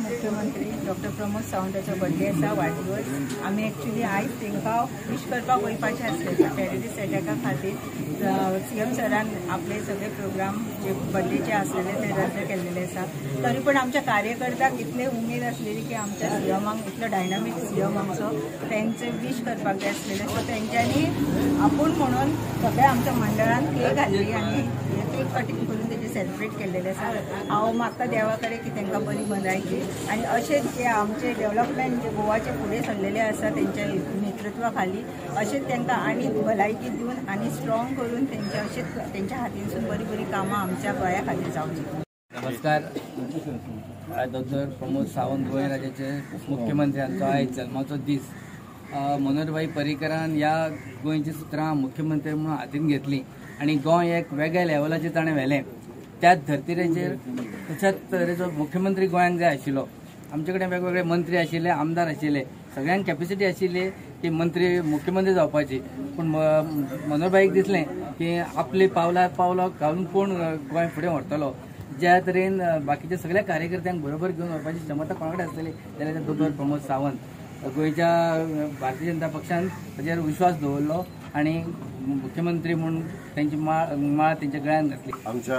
मुख्यमंत्री doctor Pramod सावंताचो birthday आसा, वाडदिवस. आमी एक्चुअली आयज तांकां विश करपाक वयपाचें आसलें, पण टेररिस्ट अटॅका खातीर सीएम सरान आपले सगळे प्रोग्राम जे बर्थडेचे आसलेले ते रद्द केल्लेले आसा. तरी पण आमच्या कार्यकर्त्याक इतले उमेद आसलेली की आमच्या सीएमाक, इतलो डायनामीक सीएम आमचो, तेंचे विश करपाक जाय आसलेले. सो तेंच्यांनी आपूण म्हणून सगळ्या आमच्या मंडळान केक घातली आनी केक कटींग करून तेजे सेलिब्रेट केल्लेले आसा. हांव मागता देवा कडेन की तांकां बरी भलायकी आनी अशेंच जे आमचे डेव्हलपमेंट जे गोवाचे फुडें सरलेले आसा तेंच्या नेतृत्वा खाली, अशेंच तांकां आनी भलायकी दिवन आनी स्ट्रॉंग करून तेंच्या अशेंच तेंच्या हातीनसून बरी बरी कामां आमच्या गोंया खातीर जावची. नमस्कार. डॉक्टर प्रमोद सावंत गोंय राज्याचे मुख्यमंत्री हांचो आयज जल्माचो दीस. मनोहरभाई पर्रीकरान ह्या गोंयची सुत्रां मुख्यमंत्री म्हणून हातीन घेतली आनी गोंय एक वेगळ्या लेवलाचेर ताणें व्हेलें. त्याच धर्तरेचेर तशाच तरेचो मुख्यमंत्री गोंयांक जाय आशिल्लो. आमचे कडेन वेगवेगळे मंत्री आशिल्ले, आमदार आशिल्ले, सगळ्यांक कॅपेसिटी आशिल्ली की मंत्री मुख्यमंत्री जावपाची. पूण मनोहरभाईक दिसलें की आपली पावलां पावलां घालून कोण गोंय फुडें व्हरतलो, ज्या तरेन बाकीच्या सगळ्या कार्यकर्त्यांक बरोबर घेवन व्हरपाची क्षमता कोणा कडेन आसतली जाल्यार डॉक्टर प्रमोद सावंत. गोंयच्या भारतीय जनता पक्षान ताचेर विश्वास दवरलो आनी मुख्यमंत्री म्हूण तेंची माळ तेंच्या गळ्यान घातली. आमच्या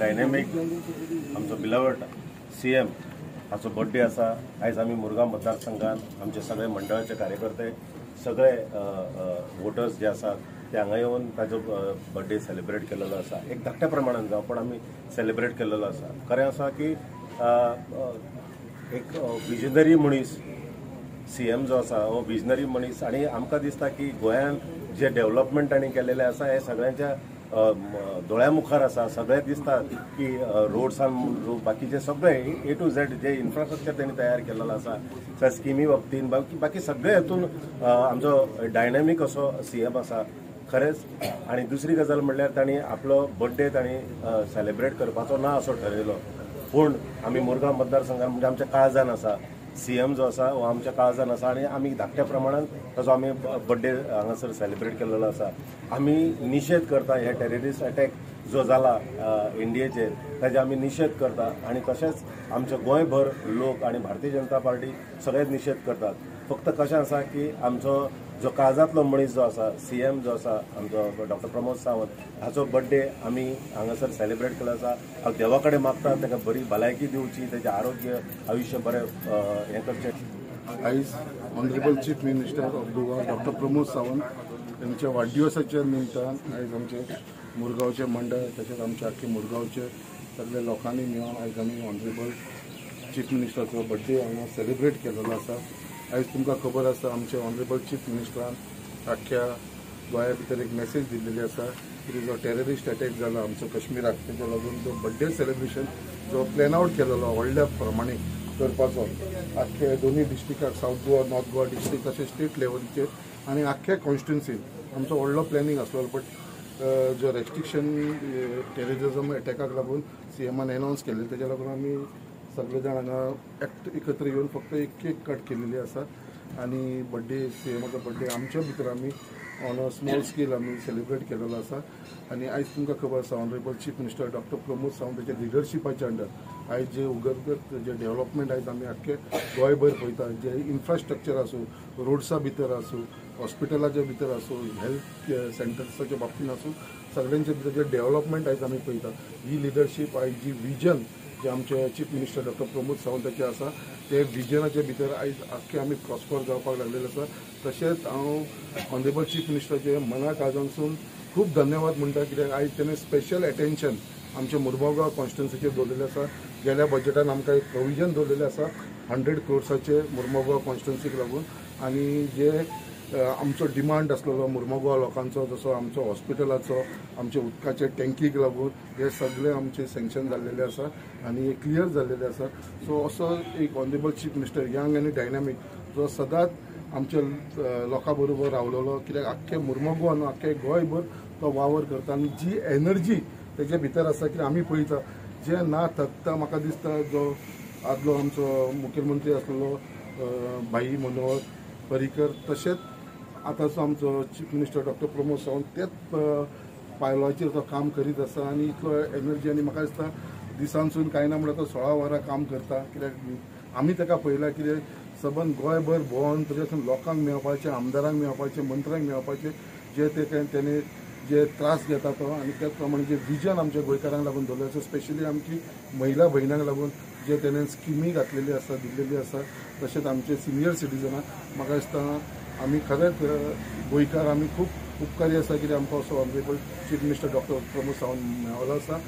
डायनॅमीक आमचो बिलवड सीएम हाचो बर्थडे आसा. आयज आमी मुरगांव मतदारसंघात आमचे सगळे मंडळाचे कार्यकर्ते, सगळे वोटर्स जे आसात ते हांगा येवन ताजो बर्थडे सेलिब्रेट केलेलो आसा. एक धाकट्या प्रमाणान जावं पण आमी सेलिब्रेट केलेलो आसा. खरें आसा की एक विजनरी मनीस सीएम जो आसा हो विजनरी मनीस आनी आमकां दिसता की गोंयांत जे डेव्हलपमेंट तांणी केलेलें आसा हें सगळ्यांच्या दोळ्या मुखार आसा. सगळें दिसता की रोड्सान बाकीचे सगळे ए टू झेड जे इन्फ्रास्ट्रक्चर तांणी तयार केलेलो आसा, स्किमी बाबतीन बाकी सगळे हेतून आमचो डायनॅमीक असो सीएम आसा खरेंच. आनी दुसरी गजाल म्हणल्यार तांणी आपलो बर्थडे तांणी सेलिब्रेट करपाचो ना असो ठरयलो, पूण आमी मुरगांव मतदारसंघात म्हणजे आमच्या काळजान आसा सीएम जो आसा हो आमच्या काळजान आसा आनी आमी धाकट्या प्रमाणान ताचो आमी बर्थडे हांगासर सेलिब्रेट केलेलो आसा. आमी निशेध करता हे टेररिस्ट अटॅक जो जाला इंडियेचेर ताजे आमी निशेध करता आनी तशेंच आमच्या गोंयभर लोक आनी भारतीय जनता पार्टी सगळेच निशेध करतात. फक्त कशें आसा की आमचो जो काळजांतलो मनीस जो आसा सीएम जो आसा आमचो डॉक्टर प्रमोद सावंत हाचो बर्थडे आमी हांगासर सेलिब्रेट केलो आसा. हांव देवा कडेन मागता ताका बरी भलायकी दिवची, ताचें आरोग्य आयुश्य बरें हें करचें. आयज honourable chief minister of Goa doctor Pramod Sawant यांच्या वाडदिवसाच्या निमतान आयज आमचे मुरगांवचे मंडळ तशेंच आमचे आख्खे मुरगांवचे सगळे लोकांनी मेळून आयज आमी ऑनरेबल चीफ मिनिस्टराचो बर्थडे हांगा सेलिब्रेट केलेलो आसा. आयज तुमकां खबर आसा आमचे ऑनरेबल चीफ मिनिस्टरान आख्ख्या गोंया भितर एक मेसेज दिल्लेली आसा की जो टेररिस्ट अटॅक जाला आमचो कश्मीराक तेच्या लागून जो बर्थडे सेलिब्रेशन जो प्लॅन आवट केलेलो व्हडल्या प्रमाणे करपाचो आख्खे दोनूय डिस्ट्रिक्टाक, south Goa north Goa district तशें स्टेट लेवलीचेर आनी आख्ख्या कॉन्स्टिट्युन्सीन आमचो व्हडलो प्लॅनिंग आसलो. बट जो रेस्ट्रिक्शन टेररिजम अटॅकाक लागून सीएमान एनावन्स केल्ले तेच्या लागून आमी सगळे जाण हांगा एकत्र येवन फक्त एक केक कट केलेली आसा आनी बर्थडे सीएमाचो बर्थडे आमच्या भितर आमी ऑन अ स्मॉल स्केल आमी सेलिब्रेट केलेलो आसा. आनी आयज तुमकां खबर आसा honourable chief minister doctor Pramod Sawant ताच्या लिडरशिपाच्या अंडर आयज जे उदरगत जे डेव्हलपमेंट आयज आमी आख्खे गोंयभर पळयता, जे इन्फ्रास्ट्रक्चर आसूं, रोड्सा भितर आसूं, हॉस्पिटलाच्या भितर आसूं, हेल्थ सेंटर्साच्या बाबतीन आसूं, सगळ्यांच्या भितर जे डेव्हलपमेंट आयज आमी पळयता ही लिडरशीप आयज जी विजन जे आमचे चीफ मिनिस्टर डॉक्टर प्रमोद सावंताचे आसा ते विजनाच्या भितर आयज आख्खे आमी प्रॉस्पर जावपाक लागलेले आसा. तशेंच हांव ऑनरेबल चीफ मिनिस्टराचे मना काळजांतसून खूब धन्यवाद म्हणटा कित्याक आयज तेणें स्पेशल एटेन्शन आमच्या मुरगांव कॉन्स्टिट्युन्सीचेर दवरलेलें आसा. गेल्या बजेटान आमकां एक प्रोविजन दवरलेलें आसा 100 क्रोर्साचे मुरगांव कॉन्स्टिट्युन्सीक लागून आनी जे आमचो डिमांड आसलेलो मुरगांव लोकांचो, जसो आमचो हॉस्पिटलाचो, आमचे उदकाचे टँकीक लागून हे सगळे आमचे सँक्शन जाल्लेले आसा आनी हे क्लियर जाल्लेले आसा. सो असो एक ऑनरेबल चीफ मिनिस्टर यंग आनी डायनामीक जो सदांच आमच्या लोकां बरोबर रावलेलो कित्याक आख्खे मुरगांव न्हू आख्खे गोंयभर तो वावर करता आनी जी एनर्जी तेजे भितर आसा कित्याक आमी पळयता जे ना थकता. म्हाका दिसता जो आदलो आमचो मुख्यमंत्री आसलेलो भाई मनोहर पर्रीकर तशेंच आतांचो आमचो chief minister doctor Pramod Sawant तेच पायलाचेर तो काम करीत आसा आनी इतलो एनर्जी आनी म्हाका दिसता दिसांसून कांय ना म्हणल्यार तो 16 वरां काम करता. कित्याक आमी ताका पळयला कितें सबंद गोंयभर भोंवन तशेंच लोकांक मेळपाचें, आमदारांक मेळपाचें, मंत्र्यांक मेळपाचें जे ते तेणे जे त्रास घेता तो आनी त्याच प्रमाणे जे विजन आमच्या गोंयकारांक लागून दवरलें आसा, स्पेशली आमची महिला भयणांक लागून जे तेणे स्किमी घातलेली आसा, दिल्लेली आसा, तशेंच आमचे सिनियर सिटीजनां म्हाका दिसता आमी खरेंच गोंयकार आमी खूब उपकारी आसा कित्याक आमकां असो honourable chief minister doctor Pramod Sawant मेळ्ळो आसा.